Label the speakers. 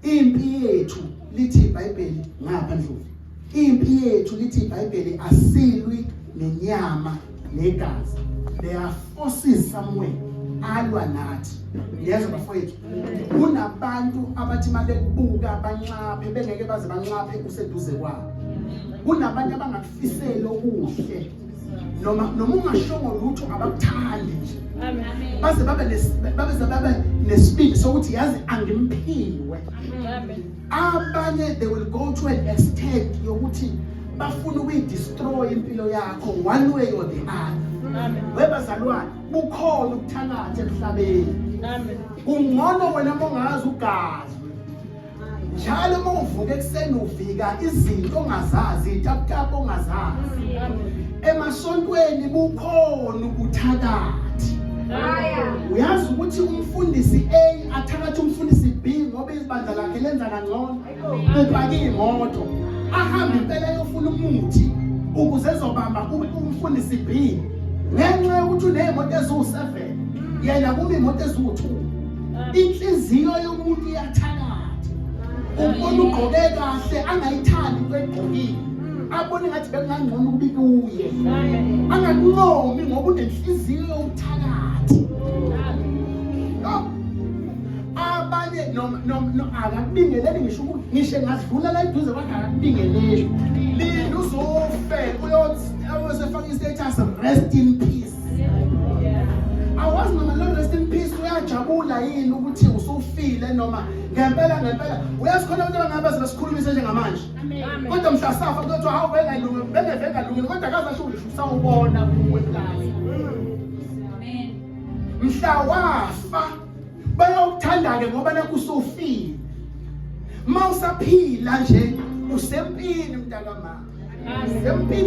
Speaker 1: Impi yethu, lithi iBhayibheli ngapha, Ndlovu, impi yethu, lithi iBhayibheli, asilwi nenyama negazi. There are forces somewhere alwa nathi. Yezwa bafowethu, kunabantu abathi mabekubuka banxaphe, bengeke baze banxaphe useduze kwabo. Kunabantu abangakufiseli okuhle noma ungashongo lutho, abakuthandi nje, baze babe nesibindi sokuthi, "Yazi, angimphiwe." Abanye, they will go to an extent yokuthi bafuna ukuyidestroy impilo yakho one way or the other. Webazalwane, bukhona ukuthakatha emhlabeni. Kungcono wena mongazi ugadlwe njalo uma uvuka ekuseni, uvika izinto ongazazi, itaputapu ongazazi. Emasontweni bukhona ubuthakathi. Uyazi ukuthi umfundisi A athakatha umfundisi B ngoba ibandla lakhe lenza kangcono, upake imoto, ahambe impela eyofuna umuthi ukuze ezobamba umfundisi B, ngenxa yokuthi uney'moto eziwu-7, yena kuma imoto eziwu-2. Inhliziyo yomuntu iyathakatha. Ubona ugqoke kahle, angayithandi into egqokile, abone ngathi bekungangcono ukuba kuye, angakuncomi ngoba unenhliziyo yobuthakathi. No. Abanye no akakubingeleli ngisho ngisho engadlula la eduze kwakhe, akakubingeleli. Linda uzofe, uyothi awusefaka i-status, "Rest in peace." Awazi noma lo "rest in peace" uyajabula yini ukuthi usufile, noma ngempela ngempela. Uyazi, khona abantu abangabe basikhulumise njengamanje, kodwa mhla safa kuthiwa, "Hawu, bengalungi, bengeve engalungile," kodwa akaze asho ngisho usawubona kuwe plaza. Mhla wafa bayokuthanda-ke ngoba nakho usufile. Ma usaphila nje, usempini, mntakamama, usempini.